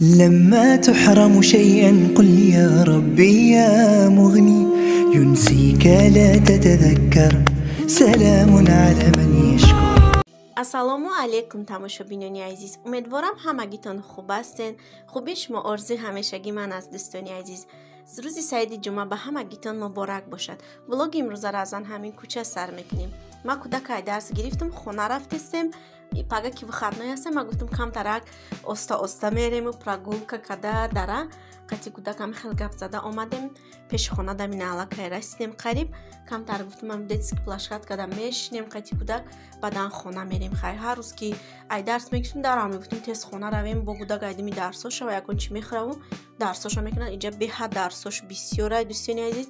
لما تحرم شيئا قل يا ربي يا مغني ينسيك لا تتذكر سلام على من يشكر. Ассалому алайкум, тамошобинони азиз. Умедворам, ҳамагитон хуб ҳастен. Хуби шумо орзуи ҳамешагӣ ман аст, дӯстони азиз. Рӯзи саиди ҷумъа ба ҳамагитон муборак бошад. Влоги имрӯзаро аз ан ҳамин кӯча сар мекунем. Ман кӯдакай дарс гирифтам, хона рафтестем. Пага ки выходной ҳастем, ман гуфтам, камтарак оста оста мерему, прогулка када дара қати кӯдакам хел гап зада омадем. Пеши хона дамина аллакай расидем қариб. Камтар гуфтам, ман детский площадка да мешинем қати кӯдак, баъдан хона мерем. Хай, ҳар рӯз ки ай дарс мегирифтем, дарам мегуфтем, тез хона равем, бо кӯдак айдими дарсоша ва ягон чӣ мехӯраву дарсоша мекунад. Инҷа беҳад дарсош бисёрай, дӯстони азиз.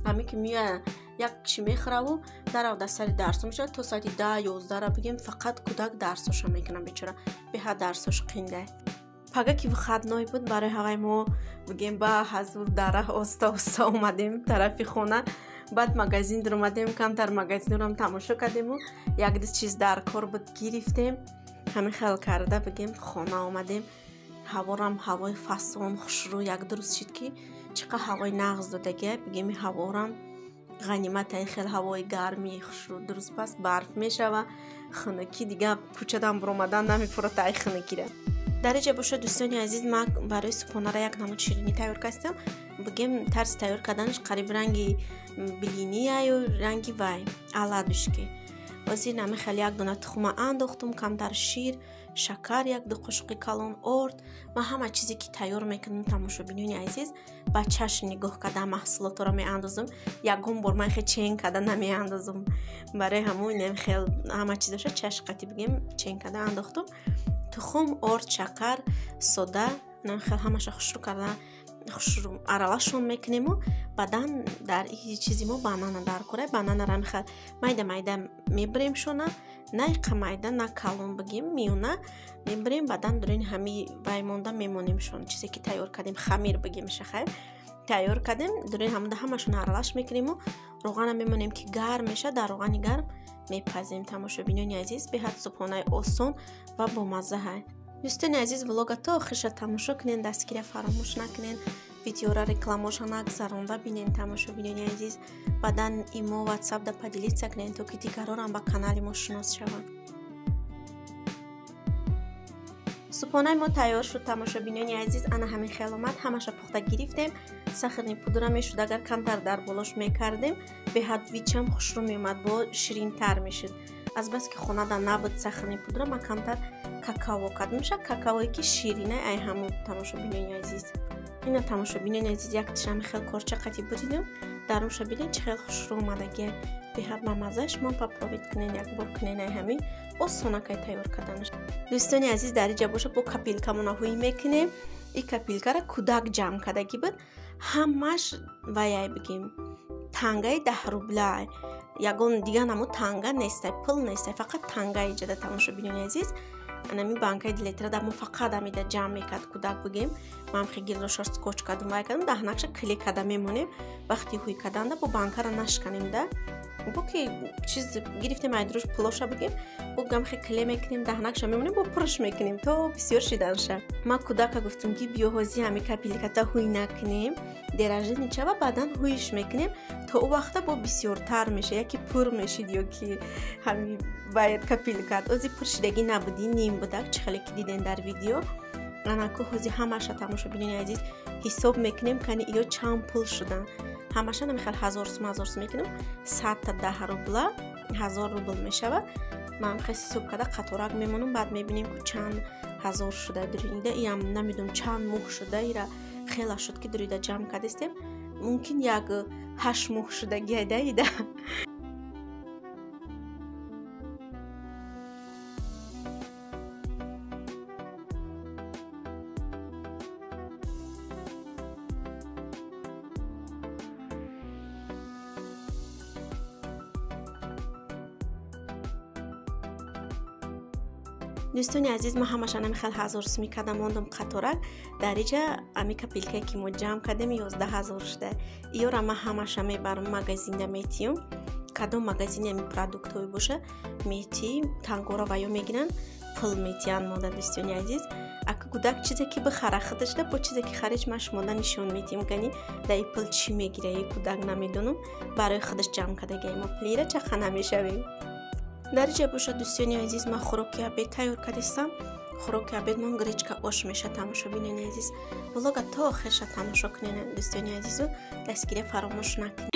Ҳамин ки меояд, як чӣ мехӯраву дарав дар сари дарсо мешавад то соати 10-11-ра бигем, фақат кӯдак дарсоша мекунад, бечора, беҳад дарсош қиндай. Пага ки выходной буд, барои ҳавай мо бигем ба ҳазур дара оста оста омадем тарафи хона. Баъд магазин даромадем, камтар магазинорам тамошо кардему, якду чиз дар кор буд, гирифтем. Ҳамин хел карда бигем хона омадем. Ҳаворам ҳавои фасон хушрӯ як дуруст шид, ки чӣ қадр ҳавои нағз додагия. Бигем, ҳаворам ғанимат, ай хел ҳавои гарми хушрӯ дуруст. Пас барф мешава, хунукӣ, дига кӯчадан буромадан намефурата ай хунукира. Дар инҷа бошад, дӯстони азиз, ман барои субҳонара як намуд ширинӣ тайёр кардам. Бигем, тарзи тайёр карданаш қариб ранги блинияю ранги вай оладушки. Ҳозир нами хеле як дона тухма андохтум, камтар шир, шакар, як ду қошуқи калон орд. Ман ҳама чизе ки тайёр мекунам, тамошобинони азиз, ба чашм нигоҳ карда маҳсулотро меандозам. Ягон бор ман хел чен карда намеандозам. Барои ҳамон хел ҳама чизоша чашм қати бигем чен карда андохтум. Тухм, орд, шакар, сода, хел ҳамаша хушрӯ карда хушрӯ аралашон мекунему. Баъдан дар чизи мо банана дар кора. Бананара мехел майда майда мебирем шона, на иқа майда, на калон, бигем миёна мебирем. Баъдан дурини ҳами вай монда мемонем шон, чизе ки тайёр кардем, хамир бигем, шахай тайёр кардем, дурини ҳамуда ҳамашон аралаш мекунему. Роғана мемонем, ки гарм мешавад, дар роғани гарм мепазем. Тамошобинони азиз, беҳад субҳонаи осон ва бомаззаҳай. Дӯстони азиз, влога то охирша тамошо кунен, дастгирия фаромӯш накунен, видеора рекламоша нагзаронда бинен, тамошобинони азиз. Баъдан имо, ватсап да поделиться кунен, то ки дигарорам ба канали мо шинос шаванд. Субҳонаи мо тайёр шуд, тамошобинони азиз. Ана ҳамин хел омад, ҳамаша пухта гирифтем. Сахарный пудра мешуд, агар камтар дар болош мекардем, беҳад вичам хушрӯ меомад, бо ширинтар мешуд. Азбаски хонада набуд сахарный пудра, ман камтар какао кардам. Меша какаое ки ширина, ай ҳамун, тамошобинони азиз. Ина, тамошобинони азиз, як тишами хел корча қати буридем, дарунша бинед, чӣ хел хушрӯ омадагия, беҳад мамаза. Шумо попробовать кунен, як бор кунен, ай ҳамин осонакай тайёр карданаш. Дӯстони азиз, дар инҷа боша бо копилкамона ҳуй мекунем. И копилкара кӯдак ҷамъ кардагӣ буд, ҳамаш ваяй, бигем, тангаи 10 рубла, ягон дига намуд танга нестай, пул нестай, фақат танга иҷада. Тамошобинони азиз, анами банкаи дилетра дар мо фақат амида ҷамъ мекард кӯдак. Бигем, ман хе гилрошар скотч кардам, вай кардам, даҳнакша клей карда мемонем. Вақти ҳуй карданда бо банкара нашканем да, бо ки чиз гирифтем айдруш пулоша, бигем, бо гамхе клей мекунем, даҳнакша мемонем, бо пурш мекунем то бисёр шиданша. Ман кӯдака гуфтам, ки биё, ҳози ҳами копилката ҳуй накунем, деражини чава, баъдан ҳуйш мекунем, то ӯ вақта бо бисёртар меша, яки пур мешид ё ки ҳами баяд копилкат ози пур шидагӣ набуди, ним будак, чӣ хеле ки дидем дар видео. Анаку ҳози ҳамаша, тамошобинони азиз, ҳисоб мекунем, кани иё чанд пул шудан. Ҳамаша намехел ҳазор сум, ҳазор сум мекунем, 100-та 10 рубла 1000 рубл мешавад. Ман хел ҳисоб карда қаторак мемонам, баъд мебинем, ку чанд ҳазор шуда. Дурида иам намедонам чанд моҳ шуда, ира хела шуд, ки дурида ҷамъ кардистем, мумкин як 8 моҳ шудагиай да ида. Дӯстони азиз, ман ҳамаша намихел ҳазор суми карда мондам қаторак. Дар иҷа ами копилкае ки мо ҷамъ кардем, 11 000 шуда. Иёра ман ҳамаша мебарам, магазинда метиём. Кадом магазини ами продуктҳое боша, метӣ, тангора ва ё мегиранд, пул метиҳанд мода. Дӯстони азиз, Ака кӯдак чизе ки бихара худашда, бо чизе ки харид ман шумода нишон медиҳем. Гани дар ин пул чӣ мегира, и кӯдак намедонам, барои худаш ҷамъ кардагиам. Мо пулира чақа намешавем. Дар инҷа бошад, дӯстони азиз, ман хӯроки обед тайёр кардистам. Хӯроки обедмон гречка ош меша. Тамошобинони азиз, влога то охирша тамошо кунед, дӯстони азизу дастгирия фаромӯш накунед.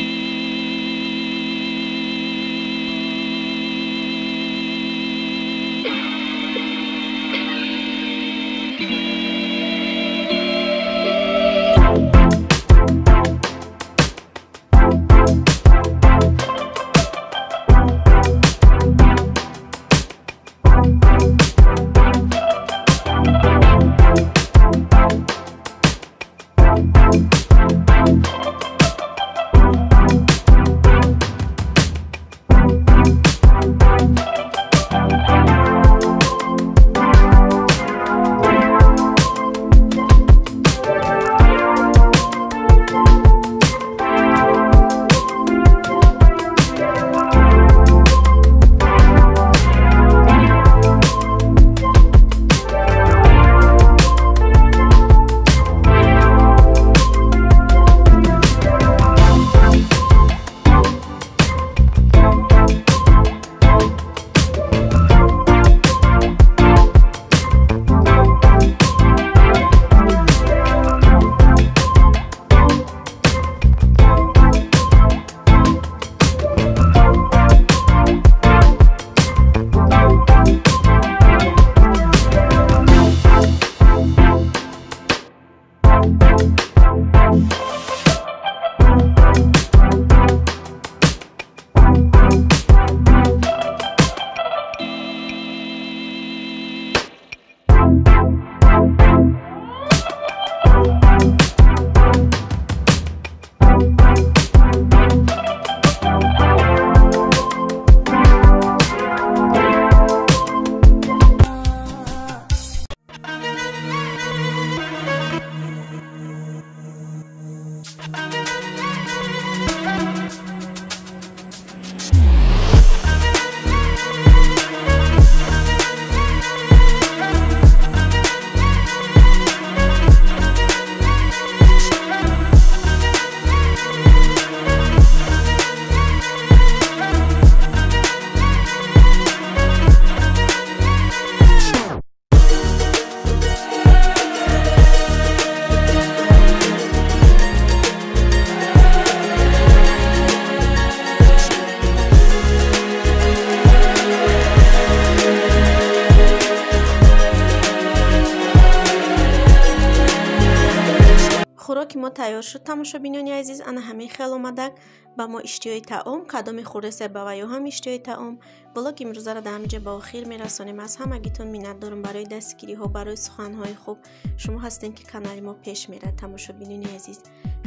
Хӯроки мо тайёр шуд, тамошобинони азиз. Ана ҳамин хел омадак ба мо иштиҳои таом, кадоме хӯрдеса ба ваё ҳам иштиҳои таом. Влог имрӯзаро дар ҳаминҷа ба охир мерасонем. Аз ҳамагитон миннатдорам барои дастгириҳо, барои суханҳои хуб. Шумо ҳастем ки канали мо пеш мерад, тамошобинони азиз.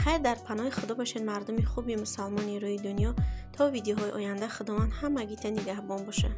Хайр, дар паноҳи худо бошед, мардуми хуби мусалмони рӯи дунё. То видеоҳои оянда Худованд ҳамагита нигаҳбон бошад.